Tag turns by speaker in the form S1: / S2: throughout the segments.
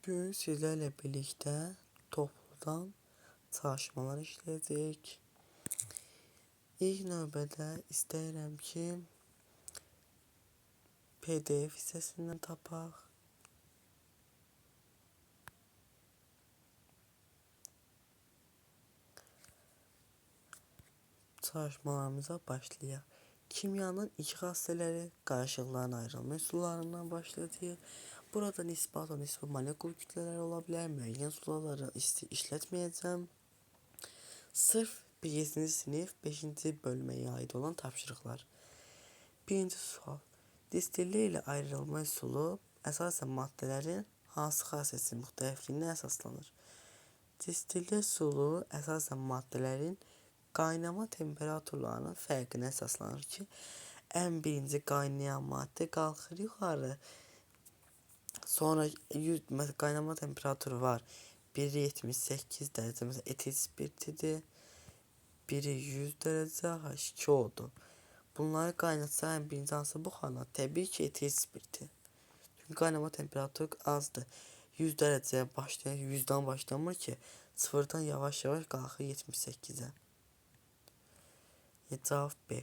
S1: Bugün sizlerle birlikte topludan çalışmalar işləyəcəyik. İlk növbədə istəyirəm ki, PDF hissəsindən tapaq. Çalışmalarımıza başlayaq. Kimyanın iki xassələri qarışıqların ayrılma üsullarından başlayacağıq. Burada nisbi atom, nisbi molekul kütlələri ola bilər. Müəyyən sualları işlətməyəcəm. Sırf 1-ci sinif 5-ci bölməyə aid olan tapşırıqlar. Birinci sual. Distillə ilə ayrılma üsulu əsasən maddələrin hansı xassəsinin müxtəlifliyinə əsaslanır? Distillə üsulu əsasən maddələrin qaynama temperaturlarının fərqinə əsaslanır ki, ən birinci qaynayan maddə qalxır yuxarı. Sonra 100, məsələn, qaynama temperaturu var. Biri 78 dərəcə, məsələn, etil spirtidir. Biri 100 dərəcə, H2O-dur. Bunları qaynatsa ən birinci hansı buxarlanır? Təbii ki, etil spirti. Çünki qaynama temperaturu azdır. 100 dərəcəyə başlayan, 100-dən başlamır ki, sıfırdan yavaş-yavaş qalxır 78-ə. Cavab B.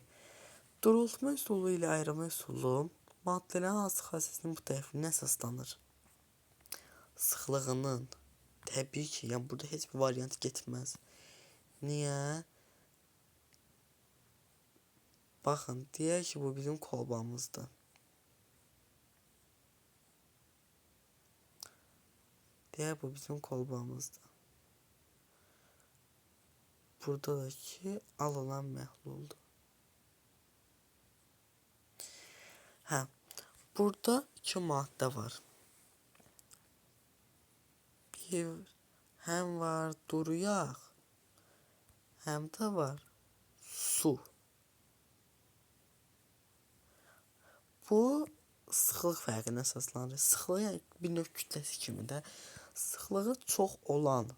S1: Durultma üsulu ilə ayırma üsulu maddələrin hansı xassəsinin müxtəlifliyinə əsaslanır? Sıxlığının. Təbii ki, yəni burada heç bir variant getməz. Niyə? Baxın, deyək ki, bu bizim kolbamızdır. Deyək, bu bizim kolbamızdır. Burada da ki, alınan məhluldur. Hə, burada iki maddə var. Bir, həm var duru yağ, həm də var su. Bu sıxlıq fərqinə əsaslanır. Sıxlığı, yəni bir növ kütləsi kimi də sıxlığı çox olan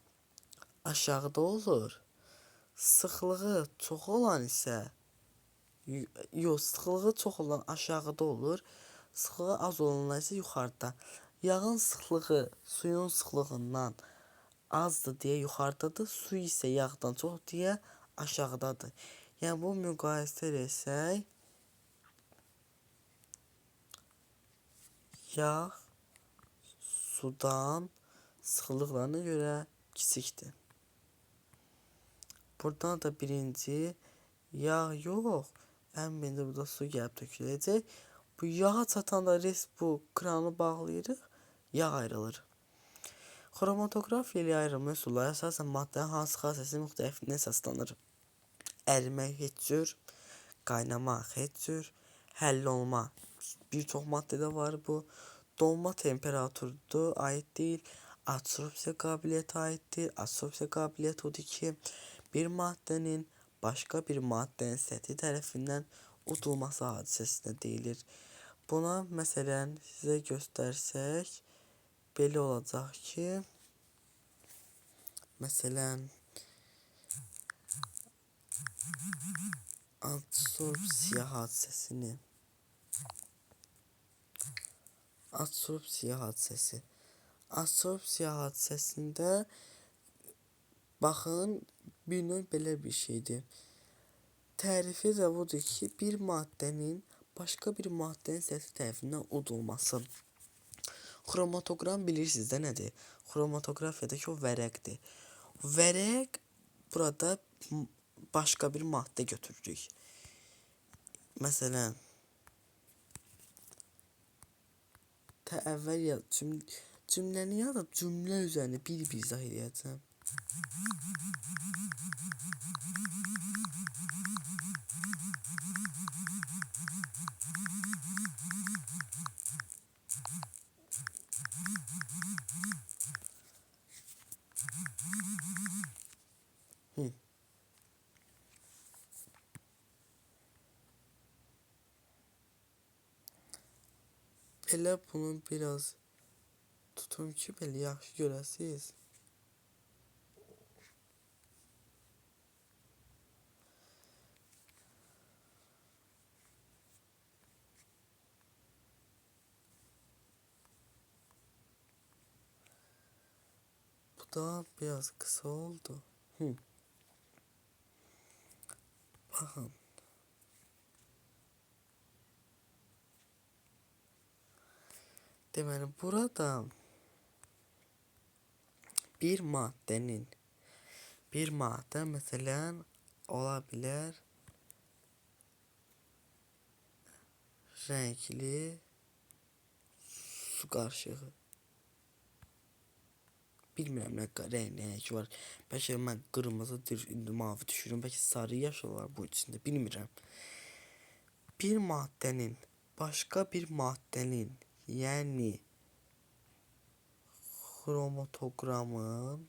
S1: aşağıda olur. Sıxlığı çox olan isə yox, sıxlığı çox olan aşağıda olur. Sıxlığı az olanlar isə yuxarıda. Yağın sıxlığı suyun sıxlığından azdır deyə yuxarıdadır. Su isə yağdan çox deyə aşağıdadır. Yəni bu müqayisə etsək yağ sudan sıxlıqlarına görə kiçikdir. Buradan da birinci yağ yox, ən birinci burada su gəlib töküləcək. Bu yağa çatanda bu kranı bağlayırıq, yağ ayrılır. Xromatoqrafiya ilə ayrılma üsulları əsasən maddənin hansı xassəsinin müxtəlifliyinə əsaslanır? Ərimək heç cür, qaynama heç cür, həll olma bir çox maddədə var bu. Donma temperaturudur, aid deyil. Adsorpsiya qabiliyyəti aiddir. Adsorpsiya qabiliyyəti odur ki, bir maddənin başqa bir maddənin səthi tərəfindən udulması hadisəsinə deyilir. Buna məsələn sizə göstərsək belə olacaq ki, məsələn adsorpsiya hadisəsini adsorpsiya hadisəsində baxın bir növ belə bir şeydir. Tərifi də budur ki, bir maddənin başqa bir maddənin səthi tərəfindən udulması. Xromatoqram bilirsiniz də nədir? Xromatoqrafiyadakı o vərəqdir. Vərəq burada başqa bir maddə götürürük. Məsələn, əvvəl cümləni yazıb cümlə üzərində bir-bir izah eləyəcəm. Belə bunu biraz tutum ki, belə yaxşı görəsiniz. Burada biraz kısa oldu. Baxın. Deməli, burada bir maddə məsələn ola bilər rəngli su qarışığı. Bilmirəm nə rəng var. Bəlkə mən qırmızı, mavi düşürüm, bəlkə sarı, yaşıl var bu içində, bilmirəm. Bir maddənin, başqa bir maddənin, yəni xromatoqramın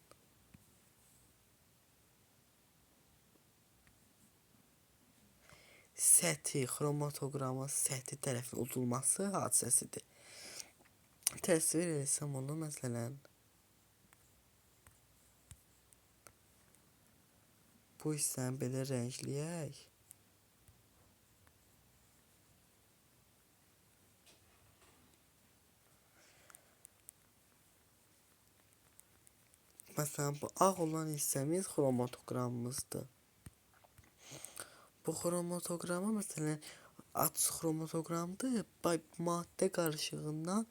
S1: səthi, xromatoqramın səthi tərəfin udulması hadisəsidir. Təsvir etsəm onu, məsələn, bu hissəni belə rəngləyək. Məsələn, bu ağ olan hissəmiz xromatoqramımızdır. Bu xromatoqrama, məsələn, xromatoqramdır, maddə qarışığından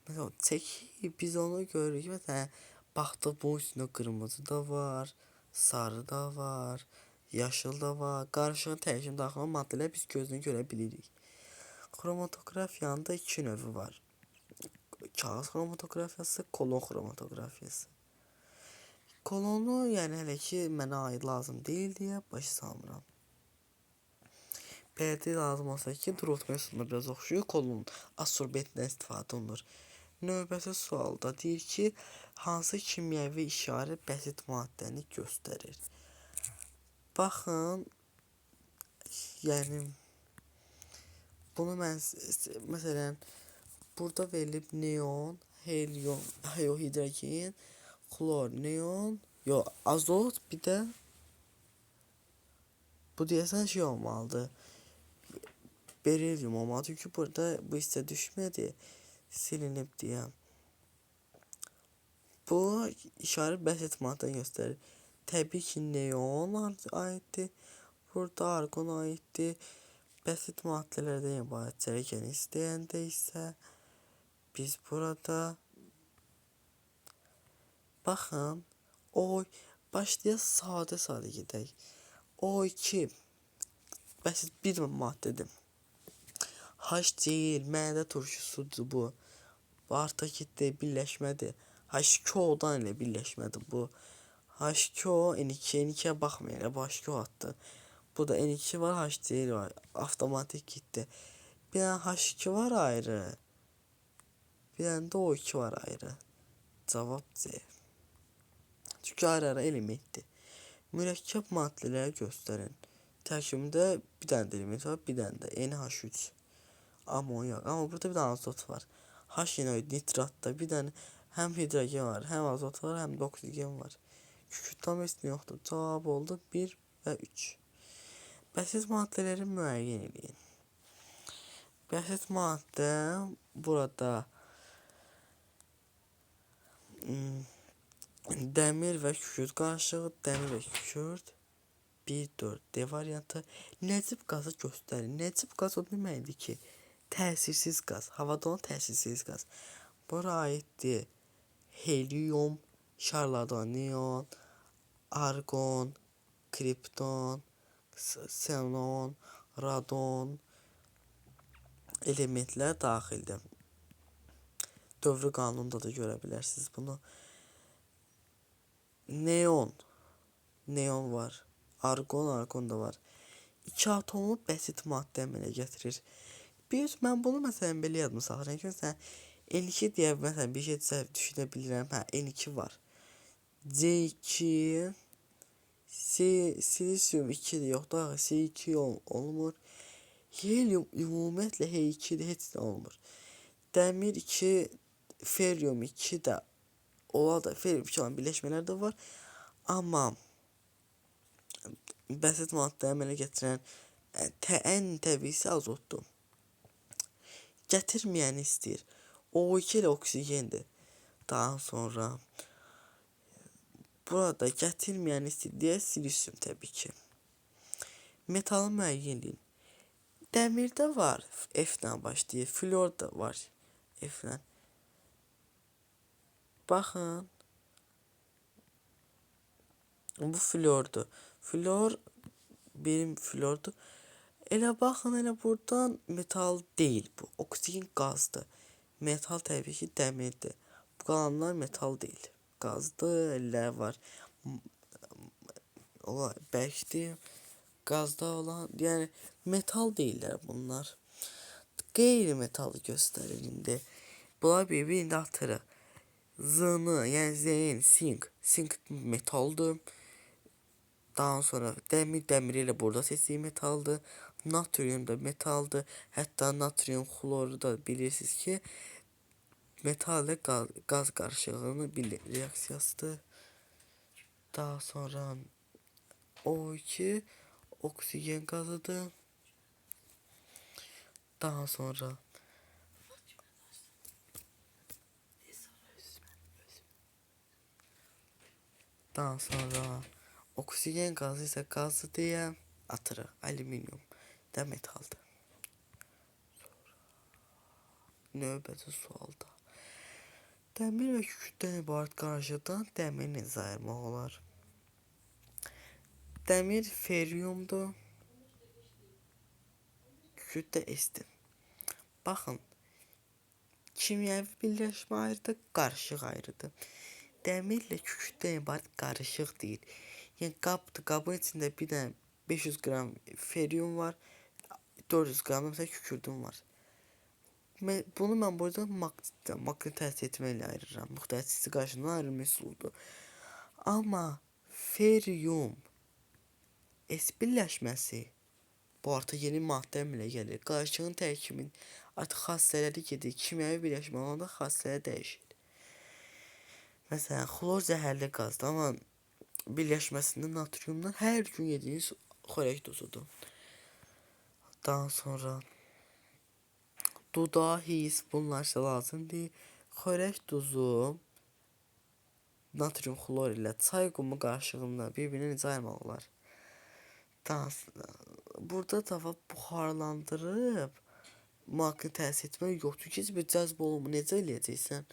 S1: məsələn, çəkib biz onu görürük ki, məsələn, baxdıq bunun üstündə qırmızı da var, sarı da var, yaşıl da var. Qarışığın tərkibində daxil olan maddələri biz gözünü görə bilirik. Xromatoqrafiyanın da iki növü var. Kağız xromatoqrafiyası, kolon xromatoqrafiyası. Kolonu, yəni hələ ki mənə aid lazım deyil deyə başa salmıram. Belə lazım olsa ki, durultma üsuluna biraz oxşuyur. Kolon asorbentdən istifadə olunur. Növbəti sualda deyir ki, hansı kimyəvi işarə bəsit maddəni göstərir? Baxın, yəni bunu mən məsələn burada verilib neon, helium, hidrogen, xlor, neon, yox, azot, bir də bu deyəsən şey olmalıdır. Berilium olmalıdır. Çünki burada bu hissə düşmədi, silinib deyə. Bu işarə bəsit maddəni göstərir. Təbii ki, neon aiddir. Burada argon aiddir. Bəsit maddələrdən ibarət cərgəni istəyəndə isə biz burada baxın, o başlayaq sadə-sadə gedək. O2 bəsit bir maddədir. H deyil, mədə turşusudur bu. Bu artıq getdi, birləşmədir. H2O-dan elə birləşmədir bu. H2O, N2, N2-yə baxmayın, elə bu H2O atdı. Bu da N2 var, H deyil var. Avtomatik getdi. Bir dənə H2 var ayrı. Bir dənə də O2 var ayrı. Cavab C. Çünki ayrı-ayrı elementdir. Mürəkkəb maddələri göstərin. Tərkibində bir dənə də element var, bir dənə də NH3. Amonyak. Amma burada bir dənə azot var. H yenə nitratda bir dənə həm hidrogen var, həm azot var, həm də oksigen var. Kükürt heç nə yoxdur. Cavab oldu 1 və 3. Bəsit maddələri müəyyən eləyin. Bəsit maddə burada dəmir və kükürt qarışığı, dəmir və kükürt 1, 4 D variantı. Nəcib qazı göstərir. Nəcib qaz o deməkdir ki, təsirsiz qaz, havada olan təsirsiz qaz. Bura aiddir helium, şarlarda neon, argon, kripton, ksenon, radon elementlər daxildir. Dövrü qanunda da görə bilərsiniz bunu. Neon, neon var. Argon, argon da var. İki atomlu bəsit maddə əmələ gətirir. Bir, mən bunu məsələn belə yadıma saxlayıram ki, məsələn N2 deyə məsələn bir şey səhv düşünə bilirəm. Hə, N2 var. C2, C, silisium 2-dir, yoxdur axı, C2 olmur. Helium ümumiyyətlə H2-dir, heç nə olmur. Dəmir 2, ferium 2 də ola da, ferium 2 olan birləşmələr də var. Amma bəsit maddə əmələ gətirən ən təbiisi azotdur. Gətirməyəni istəyir. O2 ilə oksigendir. Daha sonra Burada gətirməyən istidiyə silisium təbii ki. Metalı müəyyən edin. Dəmirdə var, F-lə başlayır. Flor da var, F-lə. Baxın. Bu flordur. Flor birim flordur. Elə baxın, elə buradan metal deyil bu. Oksigen qazdır. Metal təbii ki, dəmirdir. Bu qalanlar metal deyil. Qazdır, elə var. Ola, bərkdir. Qazda olan, yəni metal deyillər bunlar. Qeyri-metalı göstərir indi. Bunlar bir-birini indi atırıq. Z-nı, yəni Z-in, sink. Sink metaldır. Daha sonra dəmir, dəmiri elə burada seçdiyi metaldır. Natrium da metaldır. Hətta natrium xloru da bilirsiniz ki, metal ilə qaz qarışığının bir reaksiyasıdır. Daha sonra O2 oksigen qazıdır. Daha sonra oksigen qazı isə qazı deyə atırıq. Alüminium da metaldır. Sonra növbəti sualda. Dəmir və kükürddən ibarət qarışıqdan dəmiri necə ayırmaq olar? Dəmir feriumdur. Kükürd də S-dir. Baxın, kimyəvi birləşmə ayrıdır, qarışıq ayrıdır. Dəmirlə kükürddən ibarət qarışıq deyil. Yəni qabdır, qabın içində bir dənə 500 qram ferium var, 400 qram da məsələn kükürdüm var. Bunu mən burada maqnit təsir etməklə ayırıram. Müxtəlif isti qarşılığından ayrılma üsuludur. Amma ferium S birləşməsi bu artıq yeni maddə ilə gəlir. Qarışığın tərkibinin artıq xassələri gedir. Kimyəvi birləşmə olanda xassələr dəyişir. Məsələn, xlor zəhərli qazdır, amma birləşməsində natriumdan hər gün yediyiniz xörək duzudur. Daha sonra duda, his, bunlar isə lazım deyil. Xörək duzu natrium xlor ilə çay qumu qarışığında bir-birinə necə ayırmaq olar? Daha sonra, burada cavab buxarlandırıb maqnit təsir etmək yoxdur. Çünki heç bir cəzb olunmur. Necə eləyəcəksən?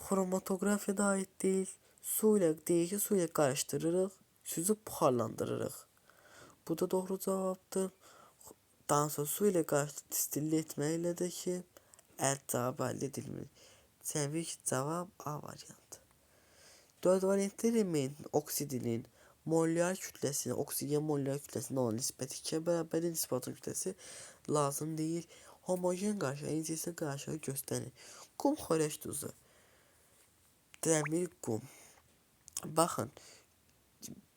S1: Xromatoqrafiya da aid deyil. Su ilə deyir ki, su ilə qarışdırırıq, süzüb buxarlandırırıq. Bu da doğru cavabdır. Daha sonra su ilə qarışdırıb distillə etməklə də ki, cavab əldə edilmir. Təbii ki, cavab A variantı. 4 variantlı elementin oksidinin molyar kütləsinin, oksigen molyar kütləsinin olan nisbəti 2-yə bərabərdir. Nisbi atom kütləsi lazım deyil. Homogen qarışıq, eyni qarışığı göstərir. Qum xörək duzu. Dəmir qum. Baxın,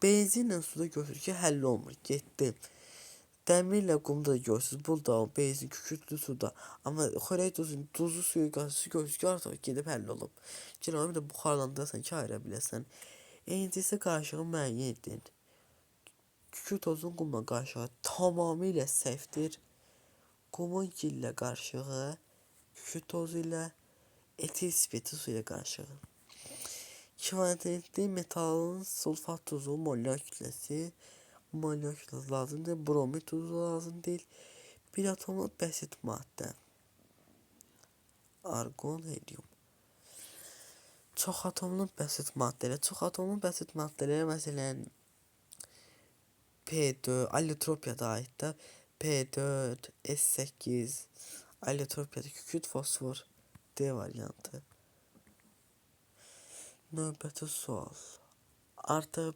S1: benzinlə suda görürsünüz ki, həll olmur, getdi. Dəmirlə qumda da görürsünüz, bu da benzin kükürdlü suda. Amma xörək duzunun duzlu suyu qarşısı görürsünüz ki, artıq gedib həll olub. Gəlin, onu bir də buxarlandırasan ki, ayıra biləsən. Eynicə qarışığı müəyyən edin. Kükürt tozunun qumla qarışığı tamamilə səhvdir. Qumun gillə qarışığı, kükürt tozu ilə, etil spirti su ilə qarışığı. Kvantitetli metalın sulfat tuzu molyar kütləsi, molyar kütləsi lazım deyil, bromid tuzu lazım deyil. Bir atomlu bəsit maddə. Argon, helium. Çox atomlu bəsit maddələr. Çox atomlu bəsit maddələrə məsələn P4, allotropiyada aiddir. P4, S8, allotropiyada kükürt, fosfor, D variantı. Növbəti sual. Artıq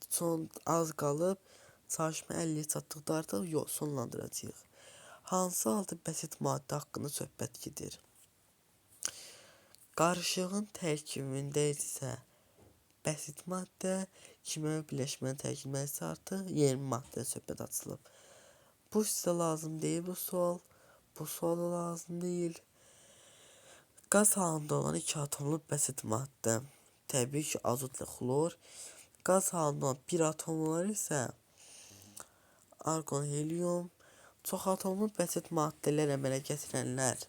S1: son az qalıb. Çalışma 50-yə çatdıqda artıq yox, sonlandıracağıq. Hansı altı bəsit maddə haqqında söhbət gedir? Qarışığın tərkibində isə bəsit maddə, kimyəvi birləşmənin tərkibində isə artıq yeni maddə söhbət açılıb. Bu sizə lazım deyil bu sual. Bu sual da lazım deyil. Qaz halında olan iki atomlu bəsit maddə. Təbii ki, azot ilə xlor. Qaz halında olan bir atomlular isə argon, helium. Çox atomlu bəsit maddələr əmələ gətirənlər.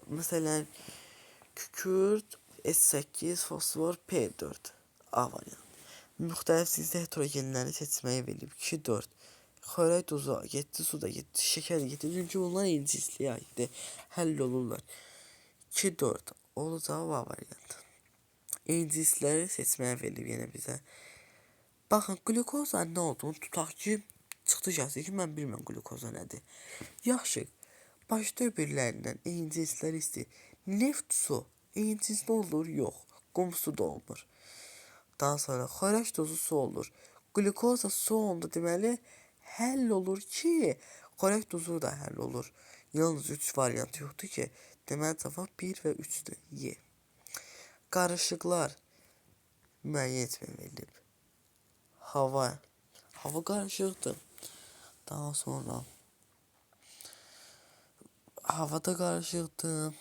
S1: Məsələn, kükürt, S8, fosfor P4. A variantı. Müxtəlif cinsli heterogenləri seçməyə verilib. 2, 4. Xörək duzu getdi, su da getdi, şəkər də getdi. Çünki bunlar eyni cinsliyə aiddir. Həll olurlar. 2, 4. Oldu cavab A variantı. Eyni cinsləri seçməyə verilib yenə bizə. Baxın, qlükozanın nə olduğunu tutaq ki, çıxdı gəlsin ki, mən bilmirəm qlükoza nədir. Yaxşı, başda birilərindən eyni cinsləri istəyir. Neft su eyni cinsli olur? Yox. Qum su da olmur. Daha sonra xörək duzu su olur. Qlükoza su oldu deməli həll olur ki, xörək duzu da həll olur. Yalnız 3 variant yoxdur ki, deməli cavab 1 və 3-dür. Y. Qarışıqlar müəyyən etmə verilib. Hava. Hava qarışıqdır. Daha sonra havada qarışıqdır.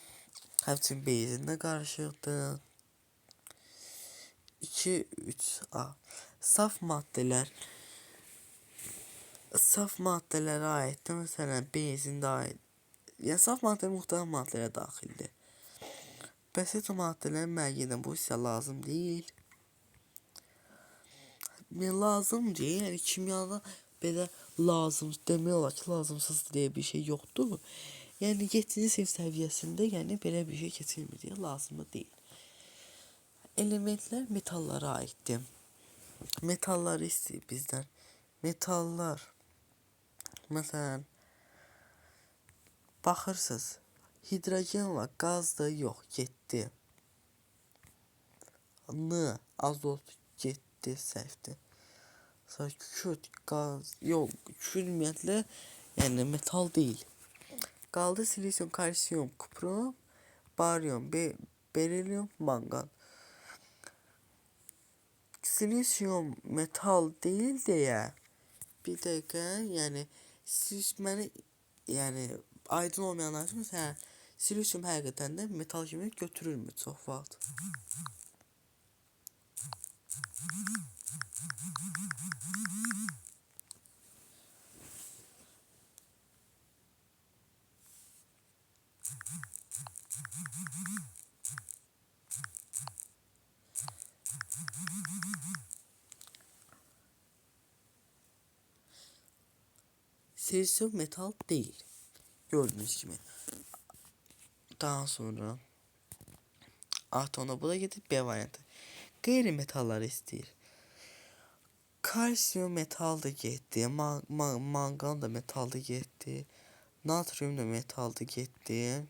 S1: Həmçinin benzin də qarışıqdır. 2, 3, A. Saf maddələr. Saf maddələrə aiddir. Məsələn, benzin də aid. Yəni saf maddələr müxtəlif maddələrə daxildir. Bəsit maddələrin müəyyən bu hissə lazım deyil. Yəni, lazım deyil. Yəni kimyada belə lazım demək olar ki, lazımsız deyə bir şey yoxdur. Yəni 7-ci sinif səviyyəsində yəni belə bir şey keçilmir deyə lazımlı deyil. Elementlər metallara aiddir. Metalları istəyir bizdən. Metallar. Məsələn, baxırsınız, hidrogen var, qaz da yox, getdi. N, azot getdi, səhvdir. Sonra kükürt, qaz, yox, kükürt ümumiyyətlə, yəni metal deyil. Qaldı silisium, kalsium, kuprum, baryum, berilium, manqan. Silisium metal deyil deyə bir dəqiqə, yəni siz məni, yəni aydın olmayanlar üçün məsələn, silisium həqiqətən də metal kimi götürülmür çox vaxt. Silisium metal deyil. Gördüyünüz kimi. Daha sonra artıq bu da gedir B variantı. Qeyri-metalları istəyir. Kalsium metal da getdi. Manqan da metal da getdi. Natrium da metal da getdi.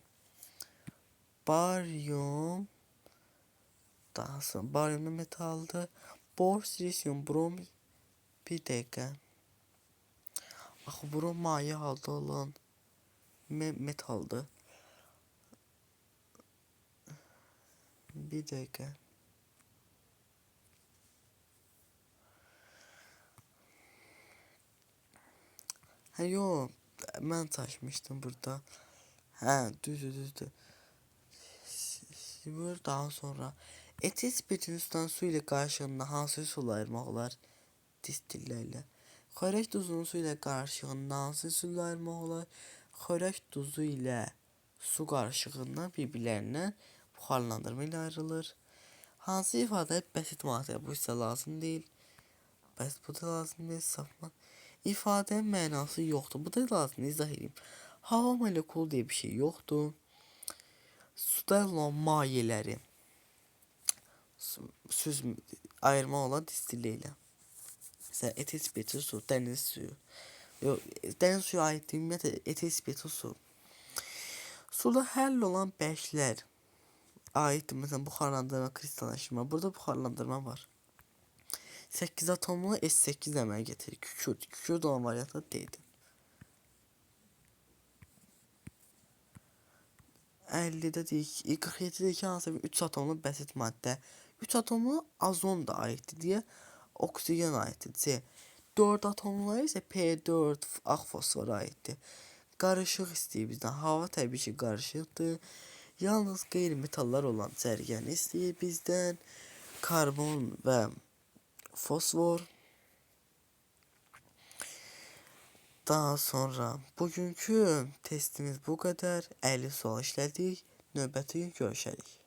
S1: Baryum daha sonra baryum da metaldır. Bor, silisium, brom bir dəqiqə. Axı brom maye halda olan metaldır. Bir dəqiqə. Hə, yox, mən çaşmışdım burada. Hə, düzdür. Sibir daha sonra etil spirtinin sudan su ilə qarışığında hansı üsulla ayırmaq olar? Distillə ilə. Xörək duzunun su ilə qarışığında hansı üsulla ayırmaq olar? Xörək duzu ilə su qarışığından bir-birlərindən buxarlandırma ilə ayrılır. Hansı ifadə bəsit maddə? Bu hissə lazım deyil. Bəs bu da lazım deyil. Saf maddə. İfadənin mənası yoxdur. Bu da lazım deyil. İzah edeyim. Hava molekulu deyə bir şey yoxdur. Suda olan mayeləri süz ayırmaq olar distillə ilə. Məsələn, etil spirti su, dəniz suyu. Yox, dəniz suyu aid deyil, ümumiyyətlə etil spirti su. Suda həll olan bərklər aiddir. Məsələn, buxarlandırma, kristallaşma. Burada buxarlandırma var. 8 atomlu S8 əmələ getirir. Kükürt. Kükürt olan variantı D-dir. 50-də deyik, 47-də ki, hansısa bir 3 atomlu bəsit maddə. 3 atomlu azon da aiddir deyə oksigen aiddir. C. 4 atomlulara isə P4 ağ fosfora aiddir. Qarışıq istəyir bizdən. Hava təbii ki, qarışıqdır. Yalnız qeyri-metallar olan cərgəni istəyir bizdən. Karbon və fosfor. Daha sonra bugünkü testimiz bu qədər. 50 sual işlədik. Növbəti gün görüşərik.